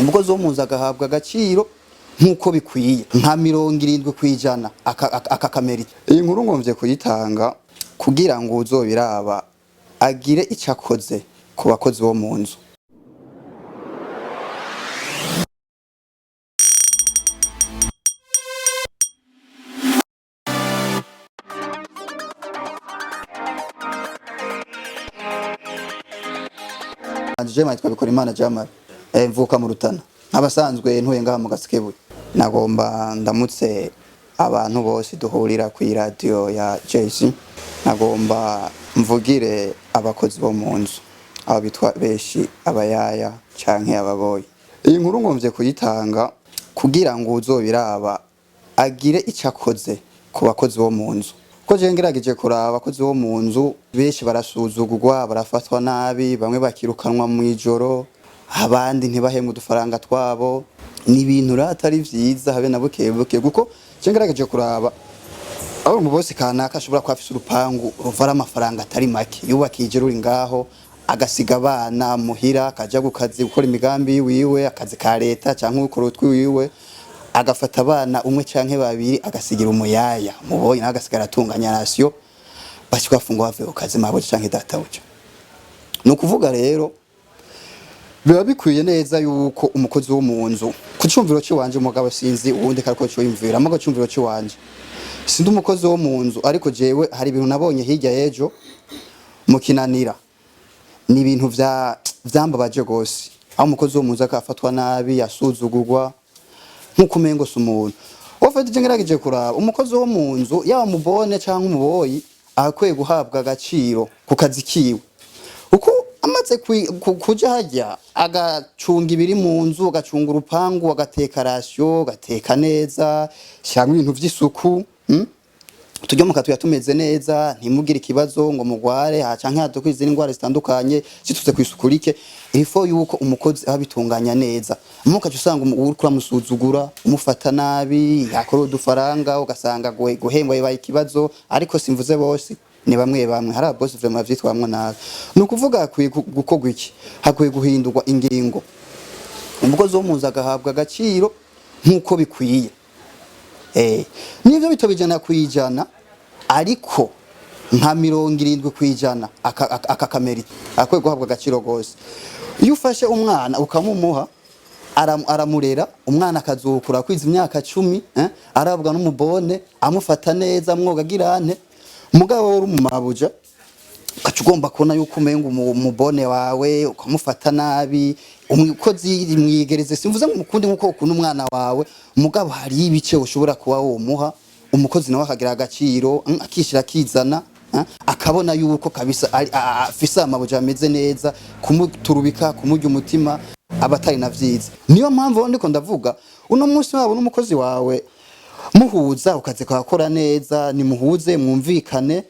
Umukozi wo mu nzu agahabwa agaciro nk'uko bikwiye, nka 70% akakamerita. Iyi nkuru ngomvye kuyitanga kugira ngo uzobiraba agire icyo akoze ku bakozi bo mu nzu. Jema nitwa Bikorimana Jamal, mvuka mu Rutana, nk'abasanzwe ntuye ngaha mu Gasekebuye. Nagomba ndamutse abantu bose duhurira ku radio ya JC. Nagomba mvugire abakozi bo mu nzu, abo bitwa benshi abayaya canke ababoyi. Iyi nkuru ngomvye kuyitanga kugira ngo uzobiraba agire icyo akoze ku bakozi bo mu nzu, ko je ngerageje kuraba abakozi bo mu nzu benshi barasuzugurwa, barafatwa nabi, bamwe bakirukanwa mu ijoro, abandi ntibahembwe udufaranga twabo. Ni ibintu rero atari vyiza habe na buke buke, kuko je ngerageje kuraba aho umubosi kanaka ashobora kuba afise urupangu ruvara amafaranga atari make yubakije, ruri ngaho, agasiga abana muhira, akaja ku kazi gukora imigambi wiwe, akazi ka leta canke gukora utwi wiwe, agafata abana umwe canke babiri agasigira umuyaya mubonye, nawe agasigara atunganya ration, bashika bafungwa bavuye ku kazi, mabuja canke databuja. Ni ukuvuga rero biba bikwiye neza yuko umukozi wo mu nzu, ku cumviro ciwanje, umugabo sinzi uwundi kariko ciyumvira, mugo cumviro ciwanje, sindi umukozi wo mu nzu, ariko jewe hari ibintu nabonye hirya y'ejo mu Kinanira, ni ibintu vya vyambabaje gose, aho umukozi wo mu nzu akafatwa nabi, asuzugurwa nkuko umengo si umuntu. Ufite icyo ngerageje kuraba, umukozi wo mu nzu, yaba mubone canke umuboyi, akwiye guhabwa agaciro ku kazi kiwe, uko amaze kuja harya agacunga ibiri mu nzu, agacunga urupangu, agateka ration, agateka neza, shyiramo ibintu vy'isuku, Turya mukatuya tumeze neza, ntimugire ikibazo ngo mugware canke haduke izindi ndwara zitandukanye ziturutse kw'isuku rike. Ifo yuko umukozi aba abitunganya neza, mukaca usanga uriko uramusuzugura, umufata nabi, yakora udufaranga ugasanga guhembwa bibaye ikibazo. Ariko simvuze bose, ni bamwe bamwe, hari ababosi vraiment bavyitwaramwo nabi. Ni ukuvuga hakwiye gukorwa iki? Hakwiye guhindurwa ingingo, umukozi wo mu nzu agahabwa agaciro nk'uko bikwiye. Nivyo bitoba 100%, ariko nka 70% akakamerita, akwiye guhabwa agaciro gose. Iyo ufashe umwana ukamumuha, aramurera, umwana akazukura kwiza imyaka 10, arabwa n'umubone amufata neza, amwoga, agira ante. Mugabo uri umumabuja, ugaca ugomba kubona yuko umenga umubone wawe ukamufata nabi, umukozi mwigereze, simvuze ngo umukunde nkuko ukunda umwana wawe, mugabo hari ibice ushobora kuba womuha, umukozi nawe akagira agaciro, akishira akizana, akabona yuko kabisa afise amabuja ameze neza. Kumuturubika, kumurya umutima aba atari na vyiza. Niyo mpamvu ndiko ndavuga uno munsi, wabona umukozi wawe muhuza ukazi kakora neza, nimuhuze mwumvikane,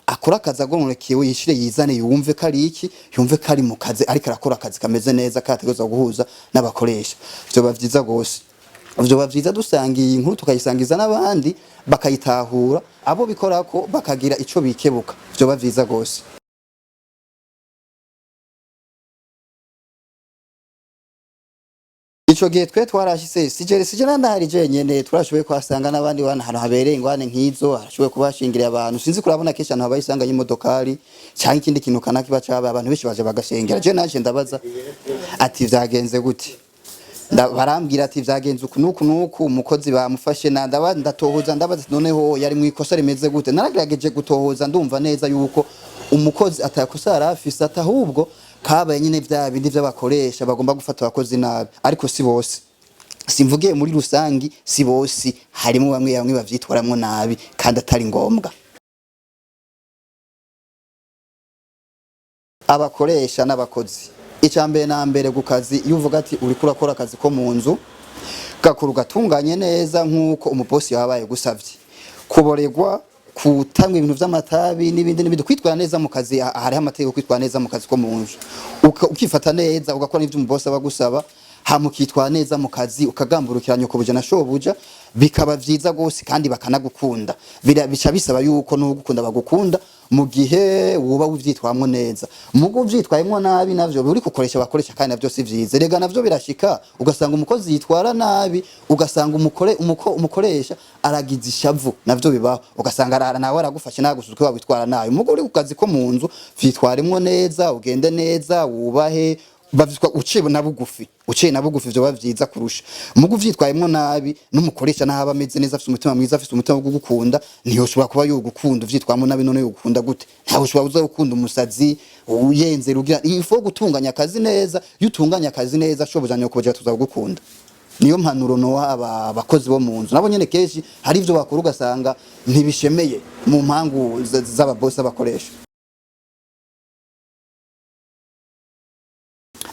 akora akazi agororekewe, yishire yizane, yumve ko ari iki, yumve ko ari mu kazi, ariko arakora akazi kameze neza kategerezwa guhuza n'abakoresha. Vyoba vyiza gose, vyoba vyiza dusangiye iyi nkuru tukayisangiza n'abandi bakayitahura, abo bikorako bakagira ico bikebuka, vyoba vyiza gose. Ico gihe twe twarashitse, sije nandahari jenyene, twarashoboye kuhasanga n'abandi bana ahantu habereye ingwane nk'izo, harashoboye kubashingirira abantu. Sinzi kurabona kenshi ahantu habaye isanganya y'imodokari canke ikindi kintu kanaka kiba cabaye, abantu benshi baje bagashengera. Je naje ndabaza ati vyagenze gute? Barambwira ati vyagenze uku nuku nuku, umukozi bamufashe. Na ndaba ndatohoza, ndabaza ati noneho yari mu ikosa rimeze gute? Naragerageje gutohoza, ndumva neza yuko umukozi atakosa yari afise, ati ahubwo kabaye nyine vya bindi vy'abakoresha bagomba gufata abakozi nabi. Ariko si bose, simvugiye muri rusangi, si bose, harimo bamwe bamwe bavyitwaramwo nabi kandi atari ngombwa. Abakoresha n'abakozi, icya mbere na mbere ku kazi, iyo uvuga ati uriko urakora akazi ko mu nzu, gakora ugatunganye neza nk'uko umubosi yabaye gusavye. Kuboregwa, kutanywa ibintu vy'amatabi n'ibindi n'ibindi, kwitwara neza mu kazi, hariho amategeko yo kwitwara neza mu kazi ko mu nzu, ukifata neza, ugakora n'ivyo umubosi aba agusaba. Hama ukitwara neza mu kazi, ukagamburukira nyokobuja na shobuja, bikaba vyiza gose kandi bakanagukunda. Bica bisaba yuko n'ugukunda bagukunda mu gihe woba uvyitwamwo neza. Mugo uvyitwayemwo nabi, navyo uri kukoresha bakoresha, kandi navyo si vyiza. Rega navyo birashika ugasanga umukozi yitwara nabi, ugasanga umukoresha aragize ishavu. Navyo bibaho, ugasanga arara nawe aragufashe nagusuzuka witwara nabi. Mugo uri ku kazi ko mu nzu, vyitwaremwo neza, ugende neza, wubahe, bavyitwa uciye na bugufi. Uciye na bugufi vyoba vyiza kurusha. Mugo uvyitwayemwo nabi, n'umukoresha naho aba ameze neza, afise umutima mwiza, afise umutima wo kugukunda, ntiyoshobora kuba yogukunda uvyitwamwo nabi. None yogukunda gute? Ntawe ushobora kuza gukunda umusazi uyenzera ugira. Il faut gutunganya akazi neza. Iyo utunganya akazi neza, shobuja, nyokobuja tuzagukunda. Niyo mpanuro noha aba bakozi bo mu nzu. Nabo nyene kenshi hari ivyo bakora ugasanga ntibishemeye mu mpangu z'ababosi abakoresha.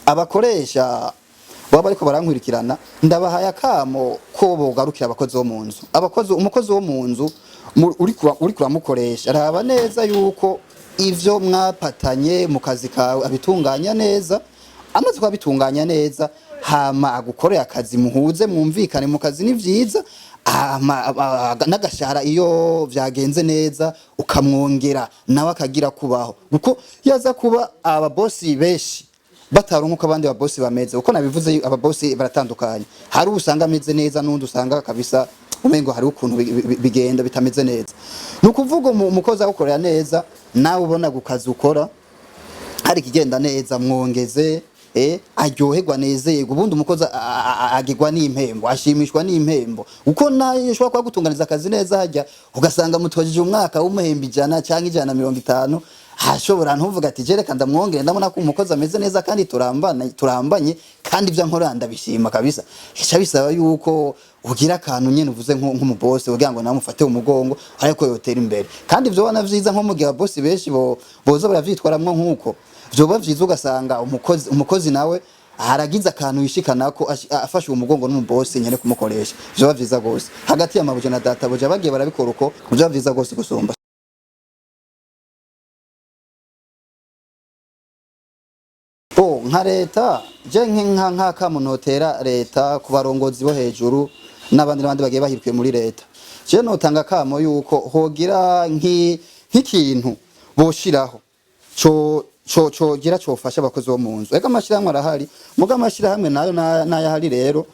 Abakoresha baba bariko barankurikirana, ndabahaye akamo ko bogarukira abakozi bo mu nzu. Abakozi, umukozi wo mu nzu uriko uramukoresha, raba neza yuko ivyo mwapatanye mu kazi kawe abitunganya neza. Amaze kuba neza, hama agukorera akazi, muhuze, mwumvikane mu kazi, ni vyiza. Hama n'agashahara, iyo vyagenze neza ukamwongera, nawe akagira kubaho. Kuko yaza kuba ababosi benshi bataronka uko abandi babosi bameze, uko nabivuze, ababosi baratandukanye. Hari usanga ameze neza n'undi usanga kabisa umengo hari ukuntu bigenda bitameze neza. Ni ukuvuga umukozi agukorera neza, nawe ubona ku kazi ukora hari ikigenda neza, mwongeze, aryoherwa, anezerwe. Ubundi umukozi agirwa n'impembo, ashimishwa n'impembo, uko nayo ushobora kuba gutunganiza akazi neza hajya ugasanga mutojeje umwaka w'umuhemba 100 cyangwa 150, hashobora ntuvuga ati: "Je reka ndamwongere, ndabona ko umukozi ameze neza kandi turambana, turambanye, kandi ibyo nkora ndabishima kabisa." Bica bisaba yuko ugira akantu nyene uvuze nk'umubosi kugira ngo nawe umufate umugongo ariko yotera imbere. Kandi ivyo wana vyiza nko mu gihe ababosi benshi bo boza baravyitwaramwo nk'uko, vyoba vyiza. Ugasanga umukozi nawe haragize akantu yishikanako, afashe umugongo n'umubosi nyene kumukoresha, vyoba vyiza gose. Hagati ya mabuja na databuja bagiye barabikora uko, vyoba vyiza gose gusumba. Bo nka leta, je nk'akamo notera leta, ku barongozi bo hejuru n'abandi bagiye bahirikuye muri leta, je notanga akamo yuko hogira nk'ikintu boshiraho co cogira cofasha abakozi bo mu nzu. Ega amashirahamwe arahari, muga amashirahamwe nayo n'ayahari rero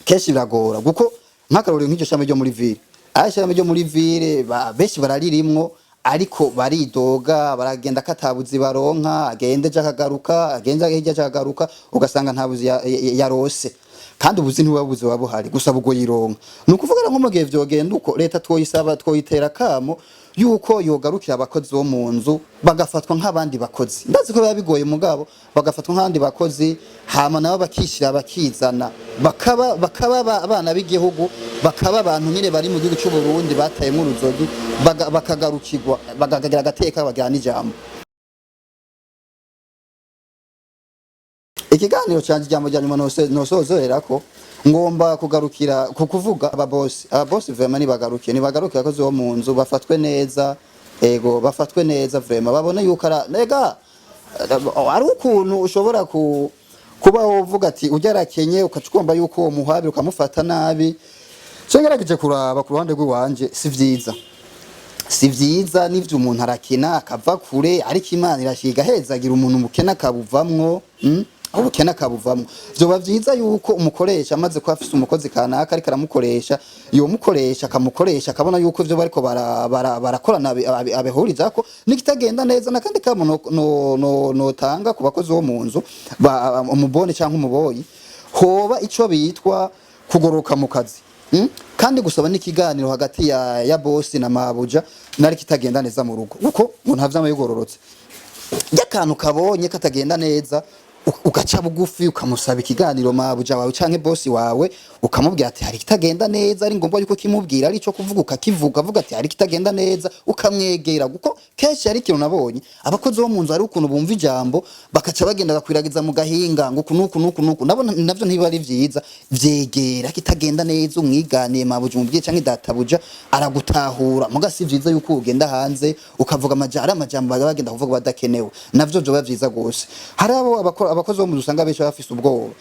kenshi biragora, kuko nk'akarorero nk'iryo shami ryo muri ville, aya shami ryo muri ville benshi bararirimwo, ariko baridoga, baragenda ko atabuzi baronka, agende ejo akagaruka, agende hirya ejo akagaruka, ugasanga nta buzi yarose. Kandi ubuzi ntibuba buzi, buba buhari gusa bugoyironka. Ni ukuvuga rero nko mu gihe vyogenda uko, leta twoyisaba, twoyitera akamo yuko yogarukira abakozi bo mu nzu bagafatwa nk'abandi bakozi. Ndazi ko biba bigoye, mugabo bagafatwa nk'abandi bakozi, hama nabo bakishyira bakizana, bakaba abana b'igihugu, bakaba abantu nyine bari mu gihugu cy'u Burundi batayemwo uruzogi, bakagarukirwa, bakagira agateka, bakagira n'ijambo. Ikiganiro canje, ijambo rya nyuma nosozererako, ngomba kugarukira ku kuvuga ababosi. Vraiment nibagaruke abakozi bo mu nzu bafatwe neza. Ego, bafatwe neza vraiment, babone yuko ara nega ari ukuntu ushobora kuba wovuga ati ujya arakenye, ukaca ugomba yuko uwo muhabira ukamufata nabi. So ngerageje kuraba ku ruhande rw'iwanje, si vyiza, si vyiza. N'ivyo umuntu arakena akava kure, ariko Imana irashiga hezagira umuntu umukene akabuvamwo, Ubukene akabuvamwo. Vyoba vyiza yuko umukoresha amaze kuba afise umukozi kanaka ariko aramukoresha, yomukoresha akamukoresha akabona yuko ivyo bariko barakorana abihurizako nikitagenda neza. Nakandi kamo notanga ku bakozi bo mu nzu, umubone canke umuboyi, hoba ico bitwa kugoroka mu kazi. Kandi gusaba n'ikiganiro hagati ya bosi na mabuja nari kitagenda neza mu rugo, kuko ngo ntavyama yugororotse. Y'akantu kabonye katagenda neza, ugaca bugufi ukamusaba ikiganiro mabuja wawe canke bosi wawe, ukamubwira ati hari kitagenda neza. Ari ngombwa yuko kimubwira, ari ico kuvuga ukakivuga, avuga ati hari kitagenda neza, ukamwegera. Kuko kenshi hari ikintu nabonye, abakozi bo mu nzu hari ukuntu bumva ijambo bakaca bagenda bakwiragiza mu gahinga ngo uku nuku nuku nuku. Nabo navyo ntibiba ari vyiza. Vyegera kitagenda neza, umwiganiye mabuja, umubwiye canke databuja, aragutahura. Muga si vyiza yuko ugenda hanze ukavuga amajambo, amajambo baba bagenda kuvuga badakenewe. Navyo vyoba vyiza gose. Hari abo abakozi bo mu nzu usanga benshi bafise ubwoba.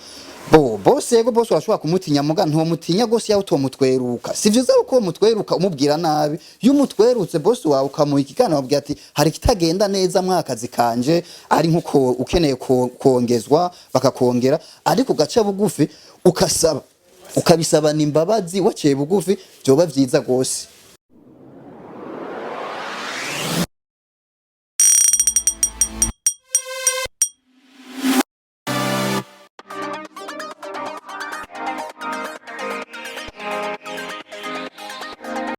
Bo boss, yego, boss urashobora kumutinya, muga ntiwomutinya gose yawe utomutweruka. Si vyiza uko mutweruka umubwira nabi. Iyo umutwerutse boss wawe, ukamuha ikiganiro, wabwira ati hari kitagenda neza mwakazi kanje, ari nkuko ukeneye kongezwa bakakongera, ariko ugaca bugufi ukasaba, ukabisabana imbabazi waciye bugufi, vyoba vyiza gose.